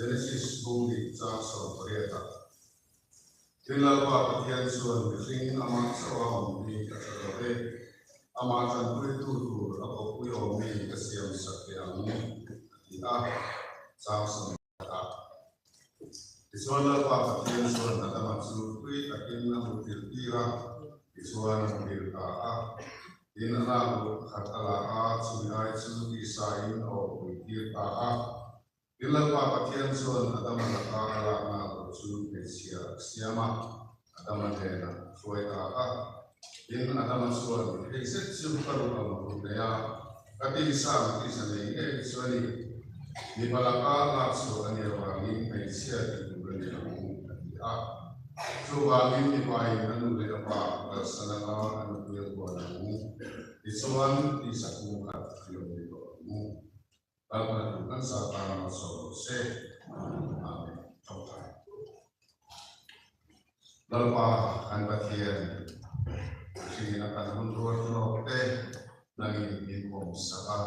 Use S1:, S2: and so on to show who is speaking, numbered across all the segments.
S1: Genesis bung nih chang 18 ah. Tin Lalpa Pathian chuan mihring amah chauh a awm hi a tha lo e, amah tanpuitu tur a kawppui awmmi ka siam sak teh ang, a ti a, chang 14 ah. Tichuan Lalpa Pathian chuan Adama chu tui takin a muthilh tir a, tichuan a muhil ta a. Tin a lak luh pakhat a la a, chumi ai chu tisain a awhpui tir ta a. Tin Lalpa Pathian chuan Adama laka a lakna tur chu hmeichhia a siam a, Adama hnenah a hruai ta a. Tin Adama chuan, Hei zet chu ka ruh ang ruh nei a, ka tisa ang tisa nei ngei chu a ni. Mipa laka lak chhuah a nih avangin hmeichhia tih tur a ni ang, a ti a. Chuvangin mipain a nu leh a pa kalsan anga a nupui a kuan ang, tichuan tisa kung khat a lo ni tawh ang. Lalpa duh kan sa tan a malsawm rawh se. Amen. Tawngtai. Lalpa kan Pathian, mihringin a kan hun rual hlawk te nangin min awm sak a.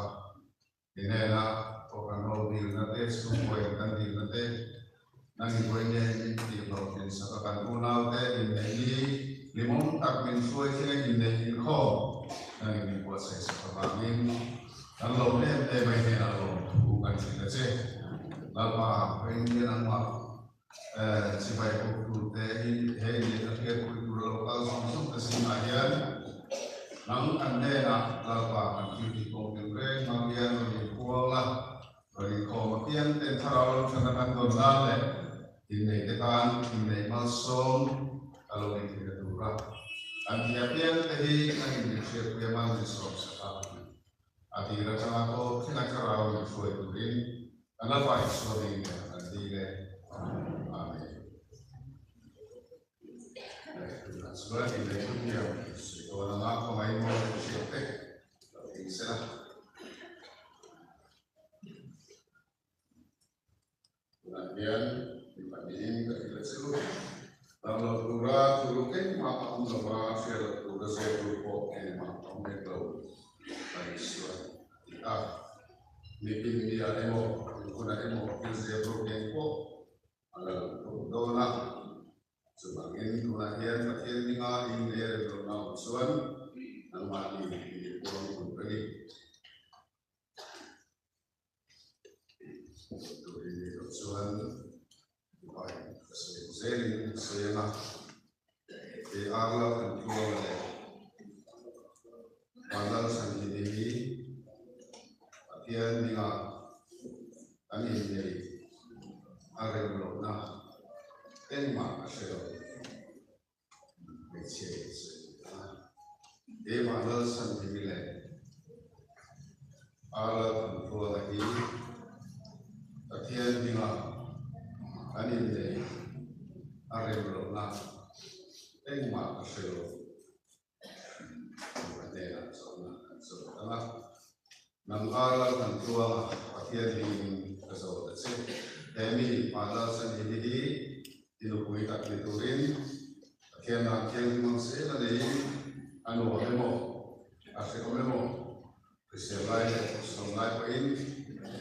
S1: I hnena pawh kan ho dilna te, chhungkaw kan dilna te, nangin vawi nge min tih hlawhtlin sak a, kan unaute inneih ni hlimawm tak min hruai thleng a inneih inkhawm nangin min buatsaih sak avangin kan lawm em em a, i hnenah lawmthu kan hrilh a che. Lalpa, ka Indian angmah chibai buk turte he inneihna hriatpui tur a lo kal zawng zawng te zingah hian nang kan hnenah Lalpa kan thil tih pawh min reng hmang hian rawn inpuang la, rawn inkhawm apiang ten thlarau lam thana kan dawn nan leh inneihte tan inneih malsawm a lo ni thei na tura kan tih apiang te hi an inhriatpui a mal min sawm sak a. A tir atanga tawp thleng a thlarau min hruai turin kan la vai suamin kan han dil e. Amen. Tunah chuan inneih hun hian sawi dawn anga khawngaih mawi ka hriat te lo eng sela. Tunah hian mi pahnihin ka hrilh a che u. Dam loh tura thuruk engmah a awm lo va, hriat loh tura zep tur pawh engmah a awm hek lo, ka Isuan a ti a. Mitin nia emaw, inhmunah emaw thil zep ruk eng pawh a la lang tawh dawn a. Chuvangin tunah hian Pathian hminga innei rem lohna awm chuan nangmahni mi puang tur a ni. Turin ni loh chuan Dubai ka sawi zelin ka sawi ang a, kei Arla kan tluanga leh Vanlal Chhanhimi hi Pathian hminga kan innei a rem lohna engmah ka hre lo. Hmeichhia in sawi duh a, keimah Lalchhanhimi leh Arla Thantluanga hi Pathian hminga kan inneih a rem lohna engmah ka hre lo. Ka hnenah zawhna an zawt ang a, Nang Arla Thantluanga Pathian hmingin ka zawt a che. He mi pa Lalchhanhimi hi I nupui tak ni turin Pathian dan thianghlim ang zel a neiin a nuam emaw, a hrehawm emaw, hrisel lai leh sawm lai pawhin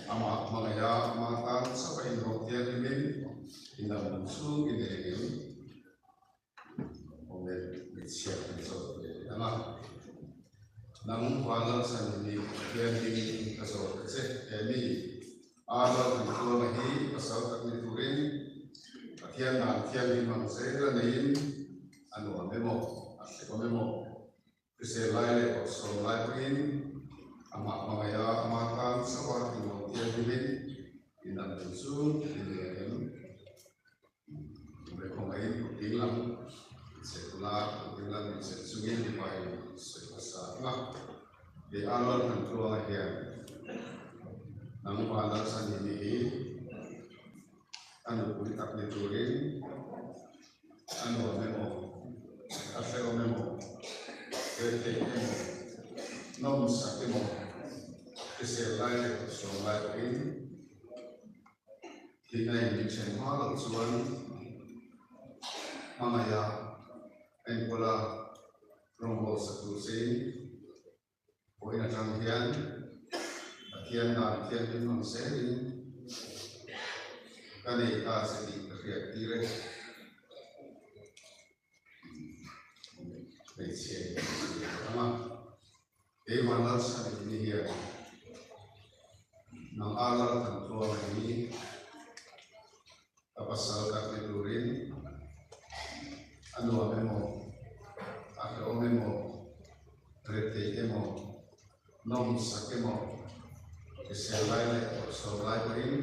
S1: amah hmangaiha ama tan chauh a inhawng thianghlimin inam chung i nei angin awm e hmeichhia kan zawt ve leh ang a. Nang Vanlalchhan hi Pathian hmingin ka zawt a che, he mi Arnold Thantluanga hi pasal tak ni turin Pathian dan thianghlim ang zel a neiin a nuam emaw, a hrehawm emaw, hrisel lai leh bawrhsawm lai pawhin amah hmangaiha ama tan chauh a inawm thianghlimin inang tur chu i nei ang em? Khawngaihin kut ding lam incheh ula, kut ding lam incheh chungin mipain sawi hmasa ang a. Kei Arnold Thantluanga hian nangmah Lalchhanhimi hi a nupui tak ni turin a nuam emaw, a hrehawm emaw, retheih emaw, nawmsak emaw, hrisel lai leh sawm lai pawhin Thihna in min chen hma loh chuan hmangaih a enkawl a rawngbâwl sak tur chein vawiin atang hian Pathian dan thianghlim ang zelin. Ka nei ta che tih ka hriat tir e. Hmeichhia in a hria ang a, keimah Lalchhan in ni hian nang a lal kan tluang a hi ka pasal ka ti turin a nuam emaw a hlauhawm emaw rethei emaw nawmsak emaw hrisel lai leh tawrhchho lai pawhin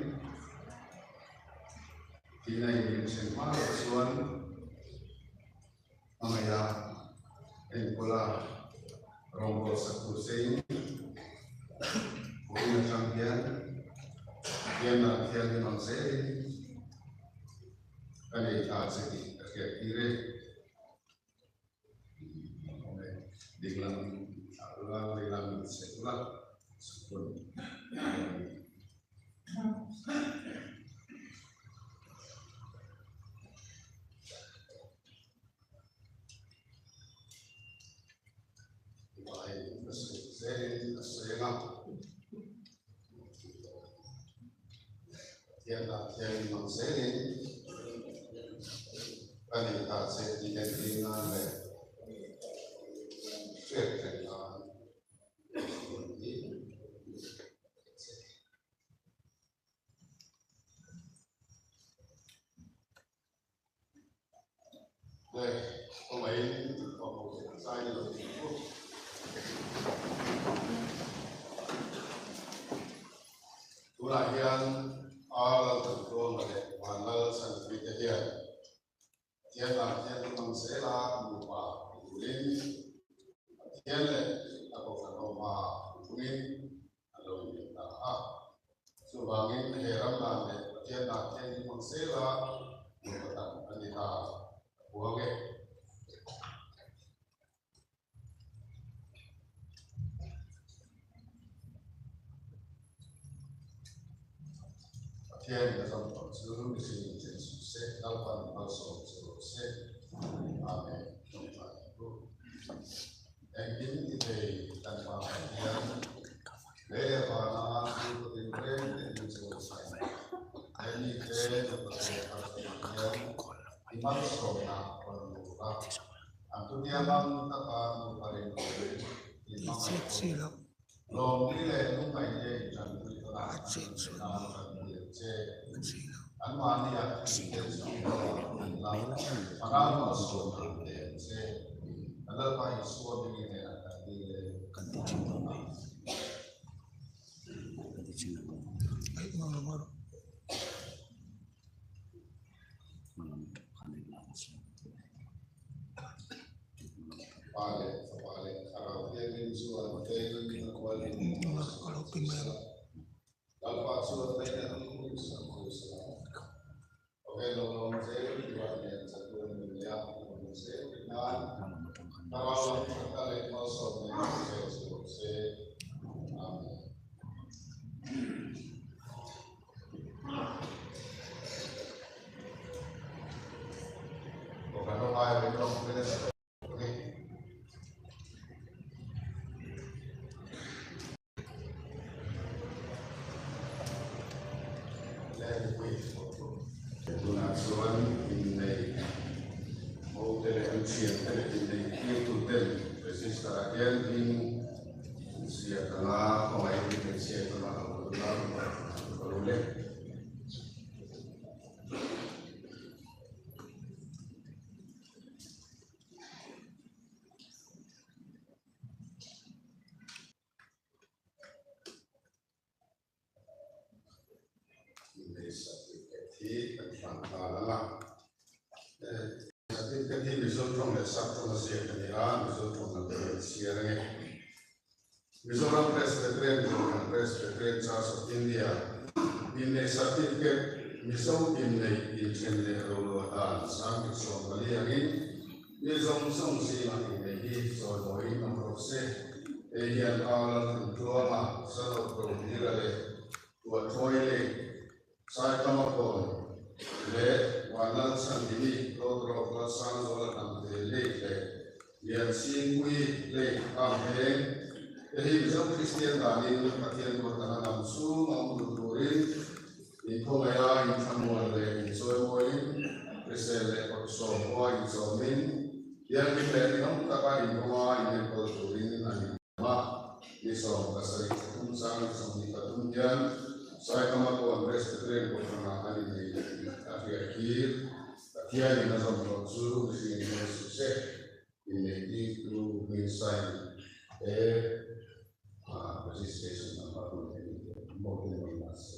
S1: tina in min then hma loh chuan hmangaih a enkawl a rawngbawlh sak tur che in vawiin atang hian Pathian thianghlim ang zelin ka nei ta che tih ka hriat tir e. Dinglam thlah ula, veilam in chhe ula, chhukun a ni. Vai ka sawi zelin ka sawi ang a. Pathian ah thianghlim ang zelin ka nei ta che tih entir nan leh hriat reng nan hun hi ka che. Le, khawngaihin mamawh leh zai ni lo tih chu. Tunah hian Ar Lal Thantuanga leh Van Lal Chhanpui te hian Pathian lah hian lu hmang zela nupa turin Pathian leh a Kohhran ho hmaah thungin a lo inneih ta a. Chuvangin he ram dan leh Pathian dan hian in hmang zel a, nupa tak a ni ta a puang e. Pathian in a zawm tawh chu mihring in chen suh se, Lalpan malsawm che rawh se. Amen. Tawngtai ang u. Engkim ti thei kan Pa Pathian, lei leh vana chhungkaw tinreng te in chawisan, he mite nupa leh harsatna hian i malsawmna rawn lut a, an thutiam ang taka nupa rinawm i hmangaih pawhin lawmni leh lungngaihte in tanpui tawn a, an nun theih nan tanpui ang che. Anmahniah thinte chhungkaw an la, Thlarau malsawmna an pe ang che. Kan Lalpa Isua hmingin hnenah kan dil e. Amen. Pa leh Fapa leh Thlarau Thianghlim chuan vengin a kualin malsawmna Lalpa chuan lainat in duhsak chu sa la. Khawvel lo lawm zel tihah nen chatuan nun leh a hmuh zel theih nan Thlarau lam thatna leh malsawmna in hmu zel chu rawh se. Amen. Kohhran ho ngai ring lawk pui nasa tawh a ni. Tunah chuan innei ho te leh an thian te leh innei tirtu ten register ah hian hming an ziak ang a, khawngaihin hmeichhia tunah lo kal ula ka lo leh. Innei certificate hi kan hlan nghal ang a. Certificate hi Mizo tawng leh Sap tawng a ziak a ni a, Mizo tawng lam chu an chhiar ang e. Mizoram Presbyterian Kohhran Presbyterian Church of India Innei Certificate Mizo innei inthen leh roluah dan 1014 angin Mi zawng zawng zingah innei hi chawimawiin awm rawh se. Hei hian Au Lalthantluanga, Zalawt Rohlira leh Tuahthawi leh Saikama Kawn leh Vanlalchhanhimi, Lawtrawk Lalsangzuala Hnamte Lake leh Lianchhingpui Lake Kamheng te hi Mizo Kristian danin Pathian ruatana lam chhung a awm duh turin inkhawngaiha inthlamuan leh. inchawimawiin, hrisel leh sawmkhua inchawmin, thianghlim leh rinawm taka inkawnga inenkawl turin an inham a. Ni 73 chang ni 23 hian Saikhamakawn Presbyterian Kohhranah an innei tih a hriattir. Pathianin a zawm tawh chu mihringin hmang suh se. Inneihtirtu hming sign te registration number hmang te ni te vote mai mahse.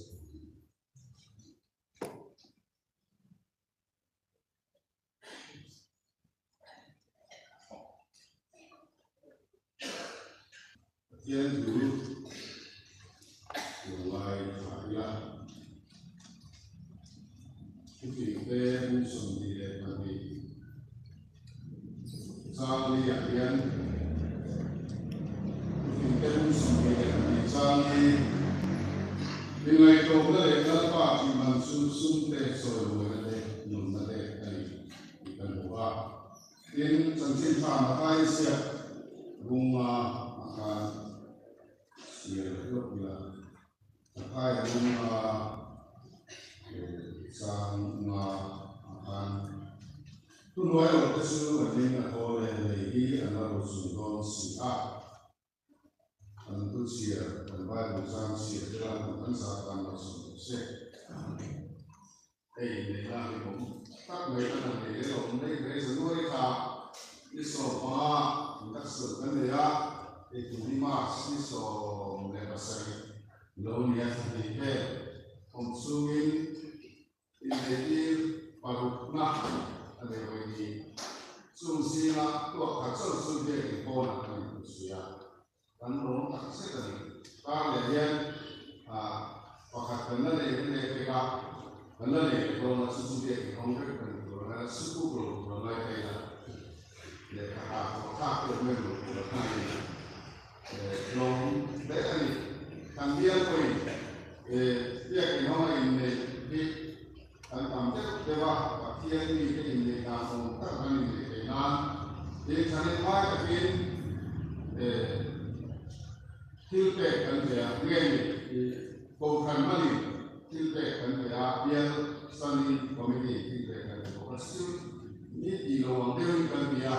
S1: Pathian thu lo ngai thla ila. Thuthlengte bung 22 chang li ah hian Thuthlengte bung 22 chang li Ingaihtlawmna leh Lalpa tih man chu sumte chawimawina te nunna te a ni tih kan hmu a. Tin, chanchin tha Mathai ziak bunga ah khan chhiar hlawk ila, Mathai bunga chang nga ah khan thuhnuai lo te chu an ling a thawl e, lei hi an la ro chung dawn si a. Kan thu chhiar, kan Bible chang chhiar te la kan zah tan lo sawi tawh se. Hei neihna hi awm tak mai kan han nei leh lo mai mai January thla ni 15 induction kan nei a, hei kum hi March ni 17 lo nia thla hnih vel awm chungin inneihtir parukna a nei awih ni. Chung zinga tuak khat chauh chu biakin pawnah kan inhmuhsuih a. Kan lawm tak zet a ni. Kar leh hian pakhat kan la nei reng leh pek a, kan la nei leh dawn a, chu chu biak inhawng vek kan ni tur a, sukuk lo tur a ngai phei a, lehkha tah pawh thlak pawh mai lo tur a ngai a ni. Lawm hle a ni. Kan bial pawhin biak inhawng a inneih hi kan tam deuh deuh a, Pathian mite inneih dan awm tak an inneih theih nan tihchhanin ngai takin thil pek kan pe a, nge ni Kohhran hmanin thil pek kan pe a, bial Standing Committee thil pek kan pe bawk a, chu ni tih lo ang deuhin kan ti a,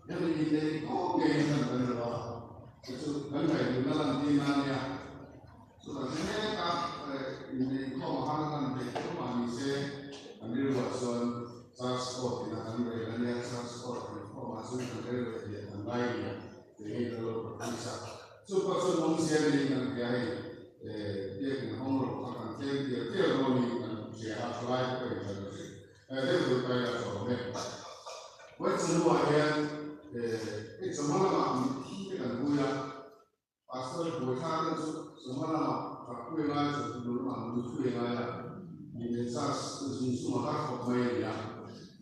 S1: hemi inneih khawp ngeiin kan kan lo a, chu chu kan ngaihtuahna lantir nan nia. Chutah chu mek a, inneihkhawm a han lan theih tho mah ni se, an rilruah chuan Church Court ina kan rel a nia, Church Court kan khawmah chuan kan rel leh diah kan ngai nia, tih hi ka lo practice a. Chu pawh chuan awmzia niin kan hria hei, biakin hawng rawh kha kan tlem tial tial dawnin kan hria a, thalai te pawhin kan deuh deuh kai a tawh awm e. Vawi chawhnuah hian hei chawhma lamah mitthi te kan vui a. Pastor buaithlak deuh chu chawhma lamah trakpui ngai chu lu lamah lu thui ngai a, mi leh charge zung zung a har khawp mai a ni a,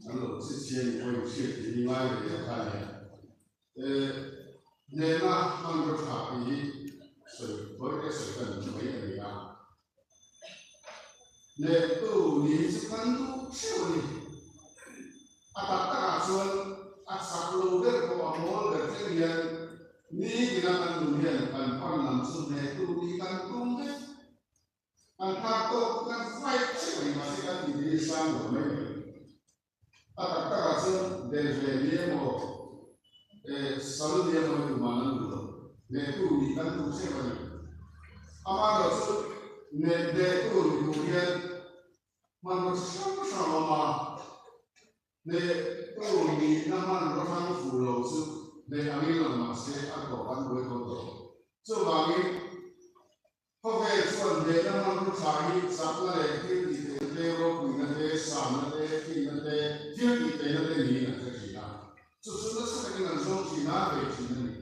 S1: an lo che chhia ni pawhin hriat tih hi ngai ve deuh kha a ni a. Hnehna hmanraw tha tih hi sawi tawi te sawi kan ni mai a ni a. Hnehtu ni hi chu kan duh theuh a ni. A tak takah chuan a chak lo ber pawh a mawl ber thleng hian nitina kan nun hian kan pan lam chu hnehtu nih kan tum vek. Kan phak tawk kan fight theuh a ni mahse kan tih hi sang lo mai mai. A tak takah chuan delve ni emaw sal ni emaw hi tuman an duh lo. Hnehtu nih kan duh hrep a ni. Amaherawh chu hnehtu ni tur hian hmanraw chi hrang hrang a awm a. Hnehtu nihna hmanraw hrang fuh lo chu hneh angin lang mah se a tawp an buai tawh tawh. Chuvangin Khawvel chuan hnehna hmanraw tha hi chakna leh thil tih theihna te, ropuina te, sanna te, finna te, thil tih theihna te niin an hre thin a. Chu chu nasa takin an zawng thin a, bei thin a ni.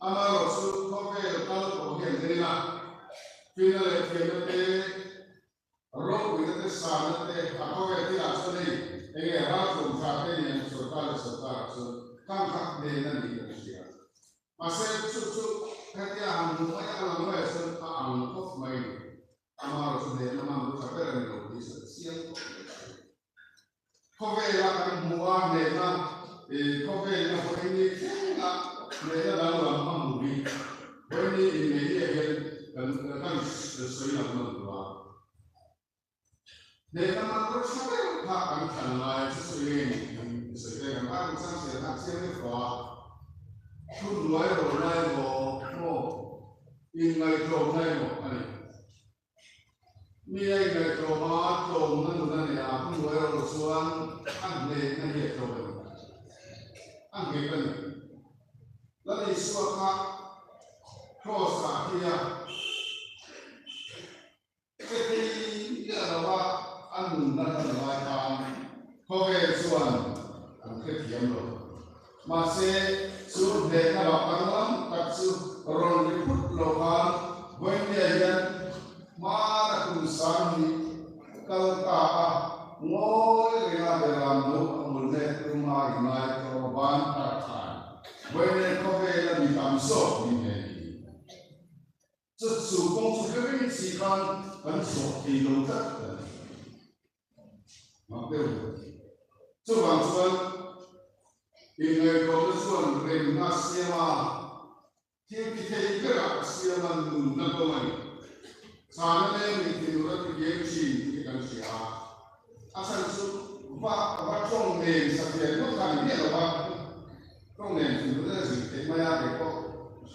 S1: Amaherawhchu khawvel kal tawh hian en ila, finna leh thiamna te, Ropuina te sanna te a khawvel thilah chuan hei enge ralthuam tha te ni ang sorkar leh sorkar ah chuan khang kha hnen a niin kan hria. Mahse chu chu hetia han hmuh mai a lang mai ah chuan a ang khawp mai ni. Amaherawh chu hnehna hman ru tha ber a ni lo tih sawi chiang tawh mai a ni. Khawvela kan hmuh a hnehna khawvelna vawiin thleng a hnehna danglam a hmu hi vawiin inneih hian kan kan sawi lang nawn lo a. Hnehna hmanraw tha ber kha kan thlan lai chu sawi nge ni tiin i sawi ve kan Bible chang chhiar kha chiang deuh tawh a. Thu hnuai ro lai emaw maw inngaihtlawmna emaw a ni. Mi a inngaihtlawm a, tlawmna nun a neih a, thu hnuai ro chuan a hnehna hi a tlawm a ni. A nghet a ni. Lal Isua kha Kraws-ah hian Heti miah lova a nunna hlan lai khan khawvel chuan an hrethiam lo. Mahse, chu hnehna bak danglam tak chu rawn ri phut lo khan Vawinia hian hmana kum sang hnih kal ta a ngawi renga beram lo a hmul nek tum a inlai tawh ban tak khan Vawinia khawvela mi tam zawk ni nge ni. Chu chu kawng chu hre reng si khan kan chhuah thei lo tlat a ni. Mak deuh lo. Chuvang chuan inngaihtuahna chuan remna a siam a, thil ti thei berah a siam a, nunna kawng a ni. Chhana leng min thinur a ti biang thin tih hi kan hria a. A chhan chu va va tawng nen satliah ngawt kha a ni miah lo va, tawng nen thinur a zir theih mai a, kei pawh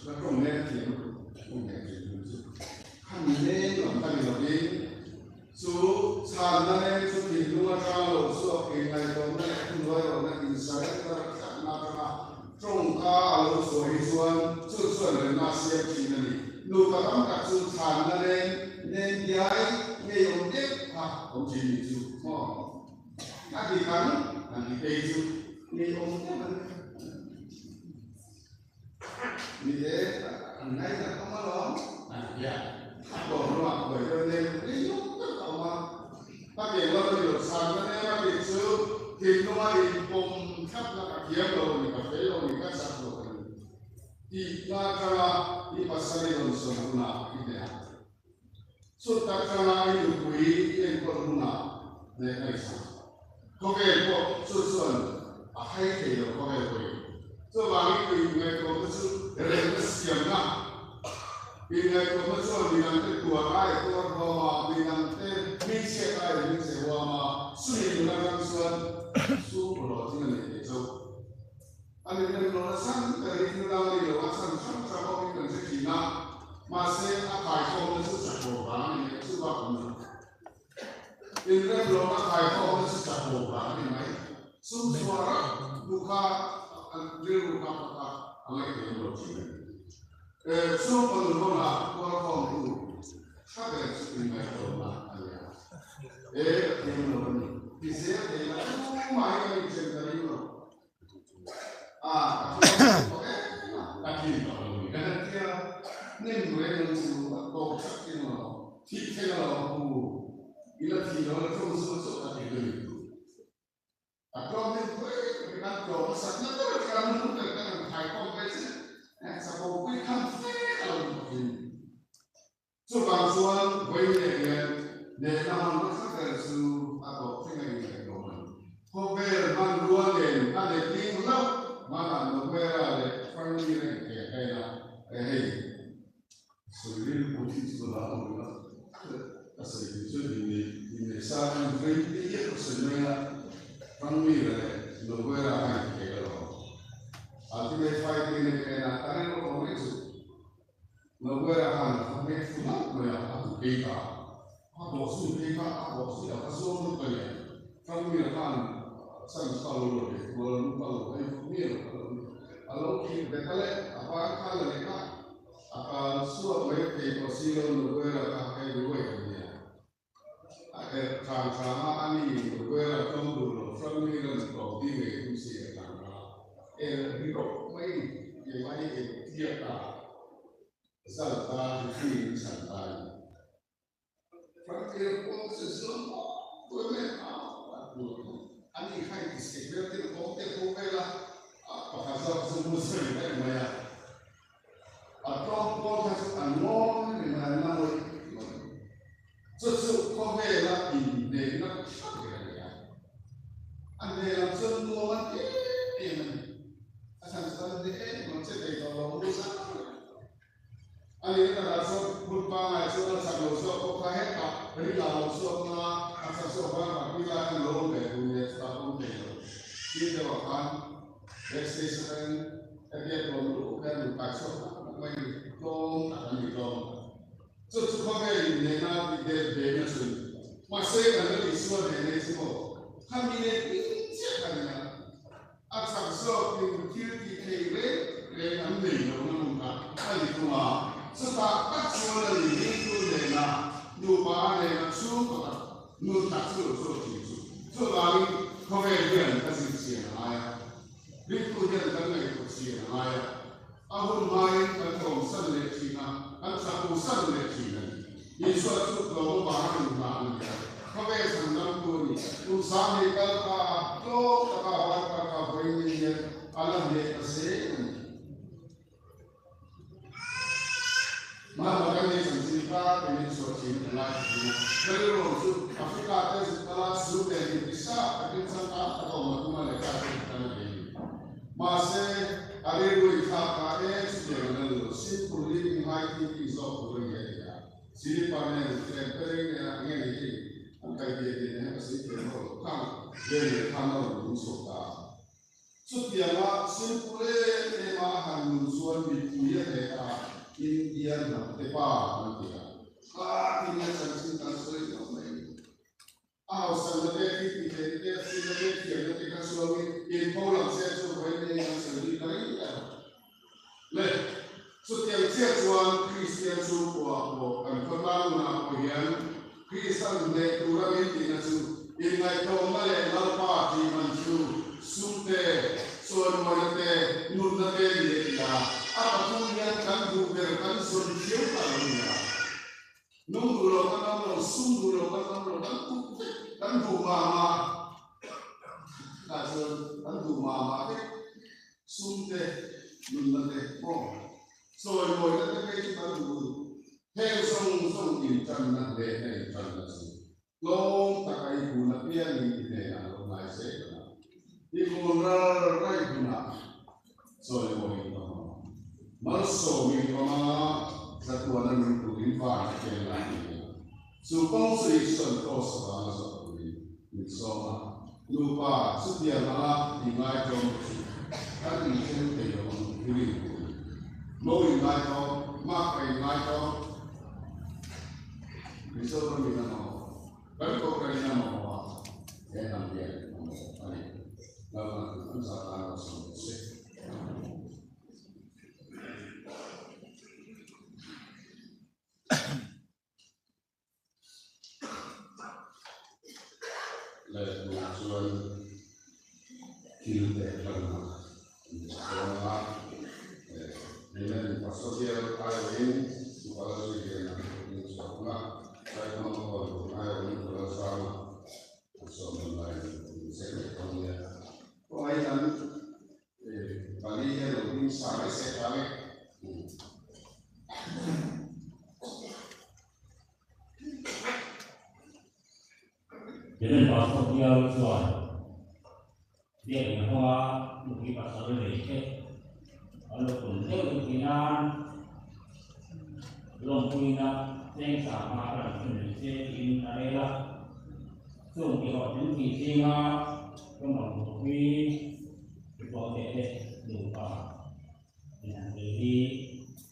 S1: la tawng nen thiam lutuk tawng nen thinur chu kha ni leng lam kha ni lovin chu chhanna leng chu thinlung atanga lo chhuak inngaihtlawmna leh thuhnuairawhna insurrender tlatna atanga tawngka a lo chhuah hi chuan chu chuan remna a siam thin a ni. Nupa tam tak chu chhanna leng nen diai ngeiawm deuh kha awm thin ni chu maw? A ti kang an ti phei chu ngeiawm deuh an ni e, an ngaihna awm alawm an ti a. A tlawm lamah buai deuh nen ngeiawm deuh a awm a. Ka tih lo ni lo, chhanna nen a tih chu thinlunga inpawm thlapna ka thiam lo a ni, ka fel lo a ni, ka chak lo a ni tihna atanga i pasal i rawn sawi hunah i hneh a. Chut atanga i nupui i enkawl hunah hneh a i chang. Khawvel pawh chu chuan a hai thei lo khawvel pawhin. Chuvangin inngaihtuahna chu remna siamna, inngaihtuahna chuan midangte tuar ai tuar huam a, midangte hmingchhiat ai hmingchhe huam a, chumi nun atang chuan chhungkaw hlawhtling a nei thei chauh. A ni nem lo nasa ber hi thil dang a ni lo, a chhan hrang hrang awmin kan hre thin a, mahse a khaikhawmna chu chakawm vang a ni a, chu bak awm lo. Inremlohna khaikhawmna chu chakawm vang a ni mai. Sum chhuah rak duh kha an rilru kha pakhat a ngaihtuah lo thin a ni. Chhungkaw nun hawna kualkhawmtu tha ber chu inngaihtuahna a ni a. E, a thiam lo a ni. Ti zel thei la, tumah hi kan inchen ta ring lo. A, ka thiam tawh em a, ka thin tawh lo ni. Ka han tia, nem reng ang chu a tawk thak thin lo, thih thleng a lo pu, i la thih lo la tlawm zawk zawk a ti lui. A tlawm deuh pui pui kan tlawm a sakna ber atanga nu hnung ber kan han khai khawm ve che, chapo pui kham fe a lo ni bawk in. Chuvang chuan vawiin hian nehna hman hmasa ber chu a tawp thleng a ingaihtuah a ni. Khawvel hmanrua nen a letling hlauh hmanah Noguera leh Franklin a inkhel vel a, e hei, sawi rilru pawh hi chu ka dah lo ila, ka sawi duh chu inneih sa an vei te hian ka sawi mai a, Franklin leh Noguera kha inkhel alawm. Ultimate Fighting a en a, ka rilru awm reng chu. Noguera khan a hmeh fu hlauh mai a, a duh phei ta. A bawh zui phei kha a bawh zui a, ka zuam lut a nia. Franklin-a khan chhan kha a lo la ve kual a, lu kha a lo hai vak miah lo kha a lo ni. A lo khirh bet a le, a ban kha a la leh a, a tlan chhuak mai thei tawh si lo, Noguera kha heavyweight a nia. A erh thang thang a, ani Noguera tlawm duh lo, Franklin-a'n tlawm ding ngei tum si a tlang a, erh ri rawh mai ni, keimah hi eng tiak a zal ta referee in chhan ta a ni. Franklin-a pawh chu zuam pawh pawh em em a, ani kha inti sek vel te a awm te pawh vel a, pakhat zawk chu Muslim daih mai a. A tlawm pawl kha chu an ngawi reng a, an la ngawih ngawih. Chu chu khawvela inneihna tha ber a ni a. A hne lam chuan nuam an ti em em a ni. A chhan chu an hne em em ang che thei tawh lo mu zau reng. A nihna takah chuan hun pangngai chuan a chak lo zawk pawh kha hetah. Ring a lo chhuak nga, a chak zawk van vak pi lai an lo awm ve tur nge chutah pawh awm thei lo. Tin deuh ah khan backstage atangin ka biak rawn luh hian rawn kai chhuak tak tak mai ni, tlawm tak an ni tlawm tak. Chu chu khawvel in nena tih del ve na chu ni. Mahse kan la tihsual ve nei chu maw? Khami nen hming chiah ka ni a. A chak zawkin thil tih thei reng reng an nei lo na hmun kha a ni thung a. Chutah tak chuan a ni ringtu nena nupa nena chhungkaw tak nun tak chu lo chhuak thin chu. Chuvangin khawvel hian ka zir chian a ngai a, ringtu hian kan ngaihtuah chian a ngai a. A hun hmain kan tlawmsan leh thin a, kan chapusan leh thin a ni. Isua chu tlawm avanga inhlan a ni a, khawvel chhandamtu a ni. Kum sanghnih kal ta a, tlawm taka a van kal kha vawiin hian a la hneh ta zel a ni. Mahni kan nei chanchin kha keini chhuah thin kan lai thin a. Rilru chu Africa te zuk kala su leh ni ti sa takin changkang taka awm a tum a lehkha chu kan la nei a ni. Mahse, a rilru i thlak kha e chutiang a la ni lo, simple living high thinking zawk tur a ni a ti a. Silipa nen tlem peleng nen ah nge ni hei an kai biak in eng a sawi thiam lo khang vel leh khan a rawn lung chhuak ta a. Chutianga simple em em a a han nun chuan mipui a hneh a, India hnam te pa an ti a. Kha tin a chanchin kan sawi lo mai. A hausanna te, thil tih theihna te, a chhunna te, thiamna te kha chuangin in pho lang se chu vawiin eng an sawi bik ta reng ta le. Chutiang chiah chuan Kristian chhungkua pawh kan khawtlang nunah pawh hian Kristan hneh tura min tihna chu inngaihtlawmna leh Lalpa tih man chu sum te, chawimuaina te, nunna te ni a ti a, a pathum hian kan duh ber kan zawn thiam ta lo nia. Nung duh lo kan awm lo, sum duh lo kan awm lo, kan duh vek, kan duh mah mah tah chuan kan duh mah mah vek, sum te, nunna te maw, chawimawina te phei chu kan duh lutuk. Heng zawng zawng intanna leh na intanna chu tlawm taka i hun apiangin i hnenah lo ngai zel ang a, i kun ral raih hunah Chawimawiin awm ang. Malsawmin awm a, thlatuana nung turin van a ken lai ni a. Chu kawng chu Isuan kraws avanga zawh turin min sawm a. Nupa chutiang anga inngaitawm te chu kan inthen thei lo ang i rin tur a ni. Mo inngaitawm, makpa inngaitawm, Mizoram in a mamawh, kan kohhran in a mamawh a, he hnam hian a mamawh a ni. Lalpan an zah tan a sawm ta se. Leh tunah chuan thil pek hlanna an nei dawn a, Hmeichhe pastor bial aiawhin Nupala zui hian an ding chhuak ang a, Saithawm Hall aiawhin Nupala Zama An sawm dawn laiin min zek leh dawn nia. Kawngaiin an pali hian lo ding sa mai se tha nge.
S2: Helen Pastor bial chuan biakinn hawnga nupui pasal nei te an lo tum deuh deuh thin a, lawmpuina cheng sangha a rawn thlen rih se tiin a rel a. Chung tihawh tling tih zinga ka mamawhpui tihpawh teh te nupa inhan tel hi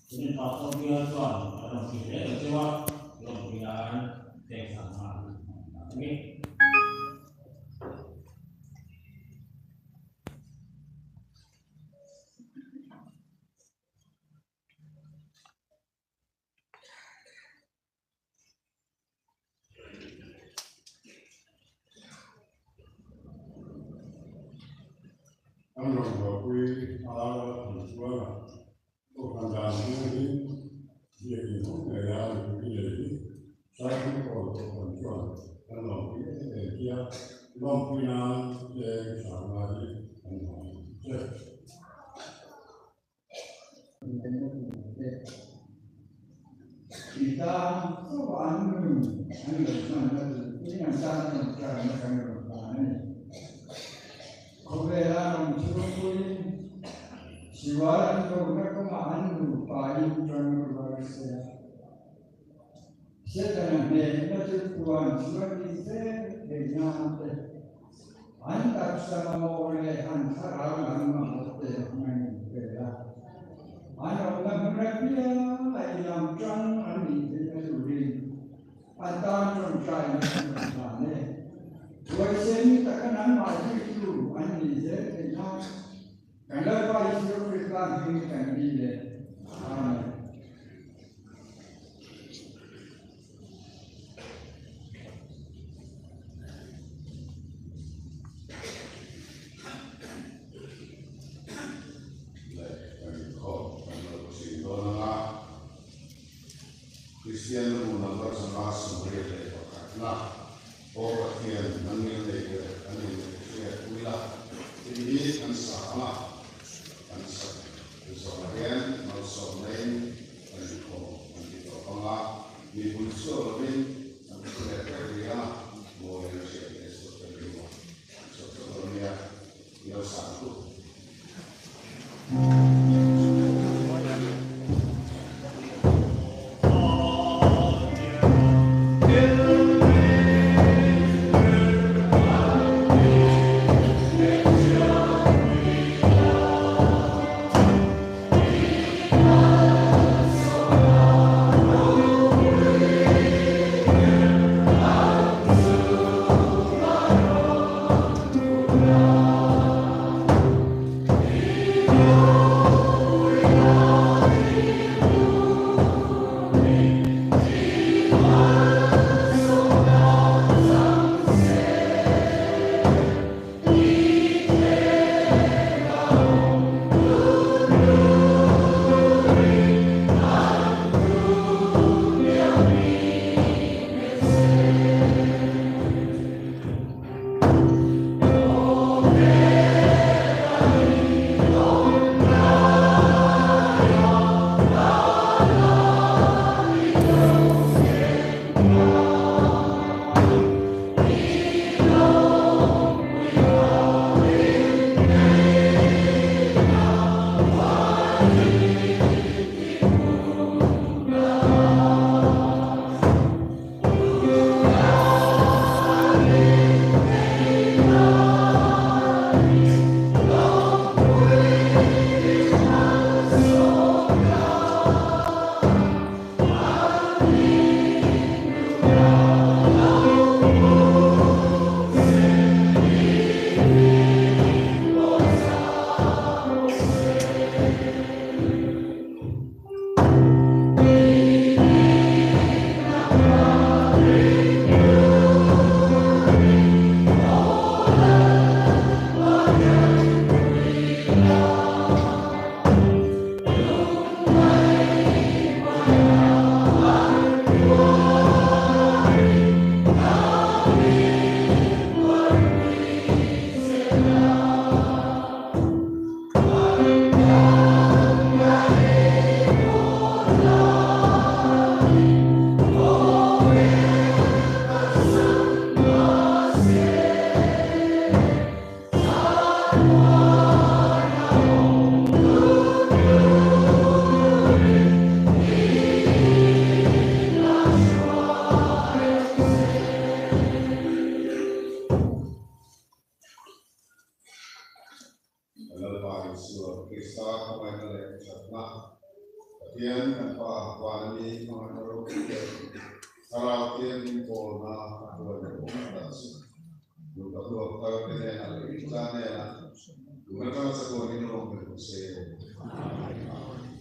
S2: tunin pastor bial chuan a lawmpui hle lo cheu a, lawmpui nan cheng sangha hi a hman ta a ni.
S1: An rawn buaipui ar a tih chuan a kohhran dan hming hi biakin hawng ngei a mipui lei hi Saithum Kawl kohhran chuan kan lawmpui em em hi a, lawmpui nan leng sangna hi kan hmang che.
S3: I tan chauh an nun an lo hmanna turin an tan tawngtaina kan rawn hlan a ni. Khawvela rawn chhungpuiin Siwal an lohna kawngah an nupain tangrual se a. Setana hnehna chu puan chhuah ni zel thei nan te, an taksa mamawh leh an thlarau lam mamawh te ngaih pe la. An awmna hmun apiang a i lam tang an nih theihna turin an tan tawngtaina kan rawn hlan e. Huaisen taka nangmah zuitu an nih zel theih nan kan Lalpa Isua Krista hming kan dil e. Amen.
S1: Leh kan inkhawm kan lo thin dawn ang a, Kristian lu number 121 na Aw Pathian nang ngil nei ber kan in hriat pui la tih hi kan sa ang a, kan sak zawhah hian malsawmna in kan inkhawm kan ti tawh ang a, mipui chhuak lovin kan thu leh vek rih ang a, mawi a hriat leh chu ka ring a. Lalpa Isua Krista hmangaihna leh thatna, Pathian kan Pa vana mi hmangaihna ropui leh Thlarau Thianghlim pawlna a hruai leh awm tak chu nupa huap thar te hnenah leh Krista hnenah tun atanga chatuanin rawng pe rawh se. Amen.